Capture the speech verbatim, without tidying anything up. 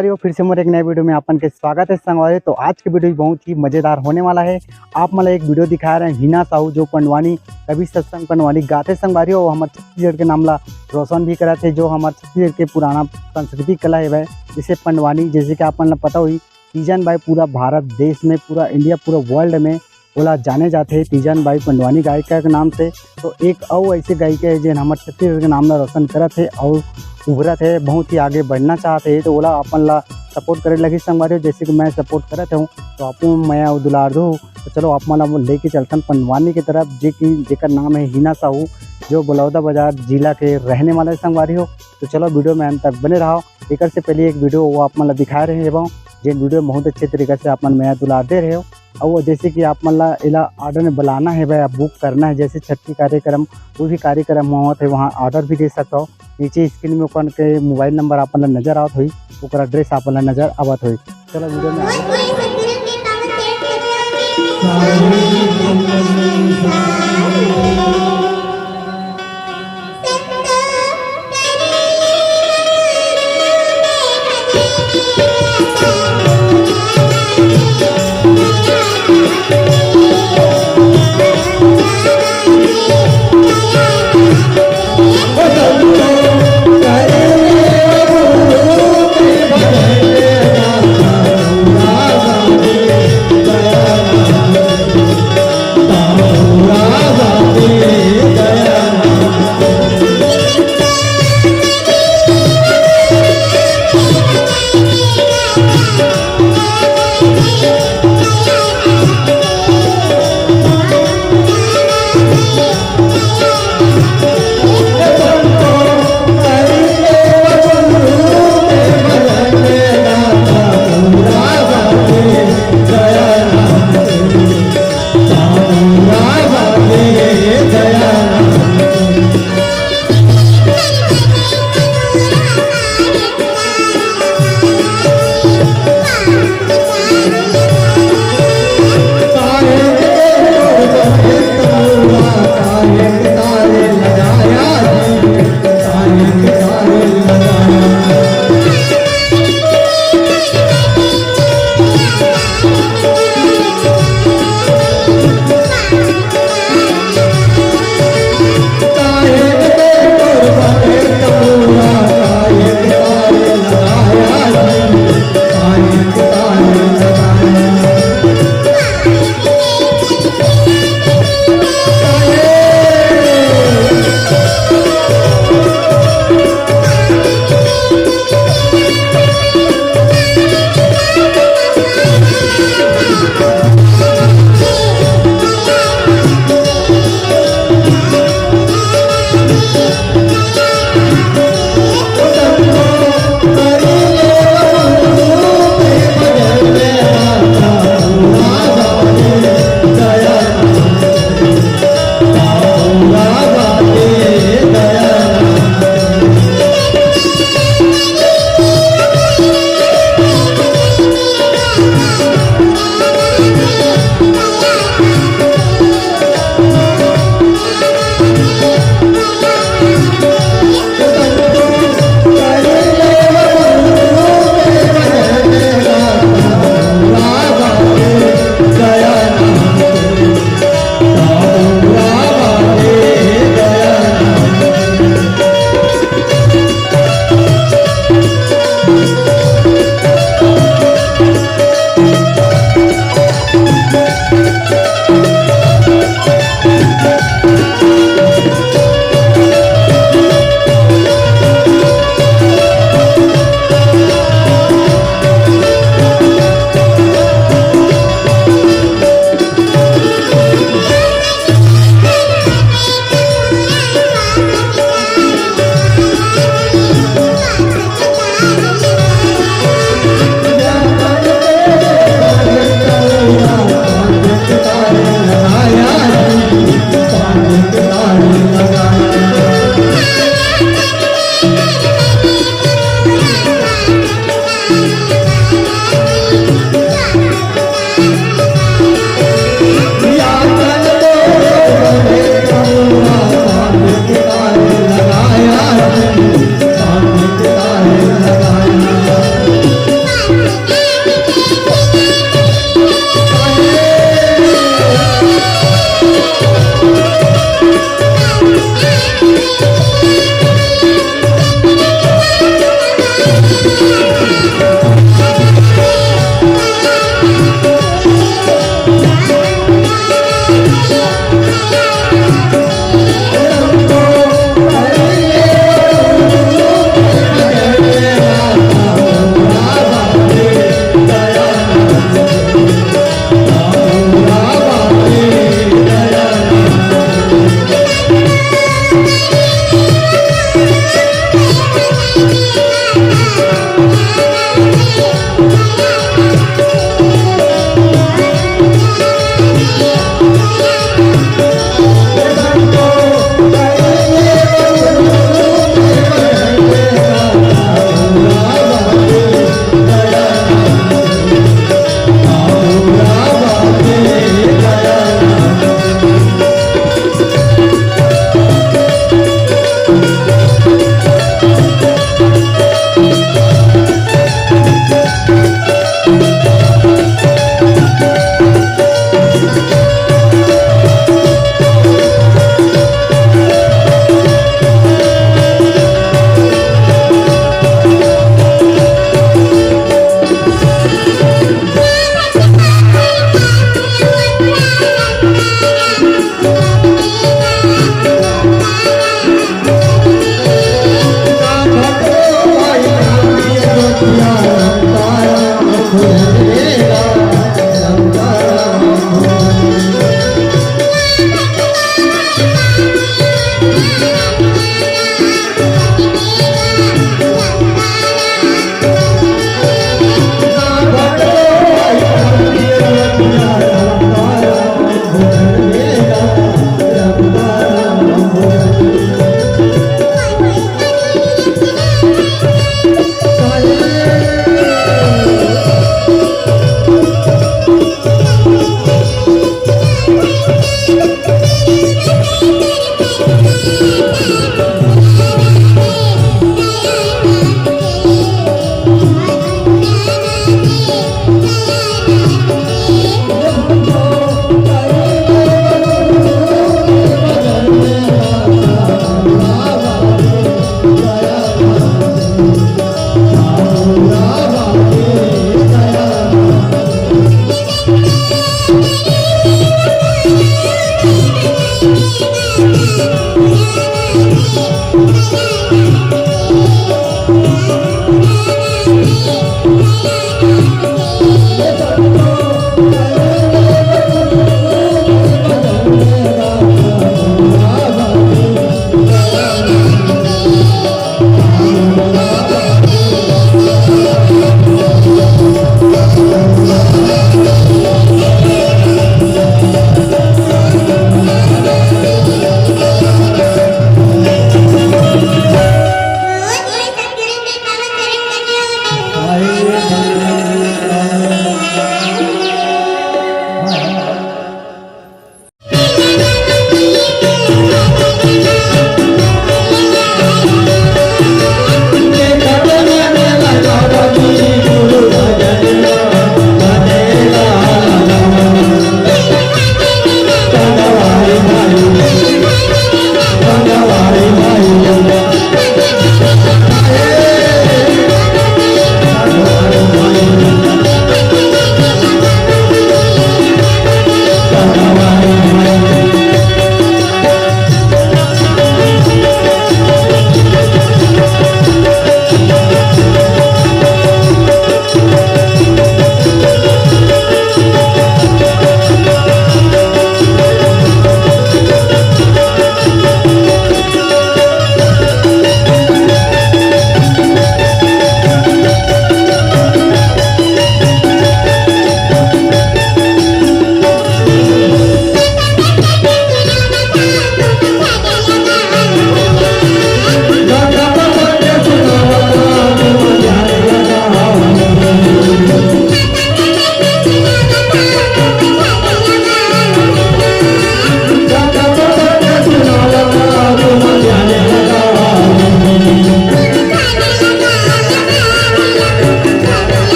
संगवारी हो, फिर से मोर एक नए वीडियो में आपन के स्वागत है संगवारी। तो आज के वीडियो बहुत ही मजेदार होने वाला है। आप मन ला एक वीडियो दिखा रहे हैं हिना साहू, जो पंडवानी कवि सत्संग पंडवानी गाथे संगवारी हो, हमर छत्तीसगढ़ के नाम ला रोशन भी करत है, जो हमर छत्तीसगढ़ के पुराना सांस्कृतिक कला है भाई, जैसे पंडवानी, जैसे कि आप मन ला पता होही, तीजन बाई पूरा भारत देश में, पूरा इंडिया, पूरा वर्ल्ड में ओला जाने जाथे तीजन बाई पंडवानी गायिका के नाम से। तो एक अउ ऐसे गायिका है जेन हमर छत्तीसगढ़ के नाम ला रोशन करत है और उभरत है, बहुत ही आगे बढ़ना चाहत है, तो ओला अपन ला सपोर्ट करे लगी संगवारी हो, जैसे कि मैं सपोर्ट करत हूँ। तो आपो मया अउ दुलार दो। तो चलो आप मन ला लेके चलथन पंडवानी की तरफ, जे कि जेकर नाम है हिना साहू, जो बलौदा बाजार जिला के रहने वाला है संगवारी हो। तो चलो वीडियो में अंत तक बने रहो। एकर से पहले एक वीडियो वो आप मन ला दिखाए रहे हवं, जेन वीडियो में बहुत अच्छे तरीके से आप मन मया दुलार दे रहे हो। और वो जैसे कि आप मन ला एला ऑर्डर में बुलाना है भाई, आप बुक करना है, जैसे छट्ठी कार्यक्रम, कोई भी कार्यक्रम होवत है, वहाँ ऑर्डर भी दे सकता हो। नीचे स्क्रीन में ओकर के मोबाइल नंबर आप मन ला नजर आवत होही, ओकर एड्रेस आप मन ला नजर आवत होही। चलो वीडियो में आगे।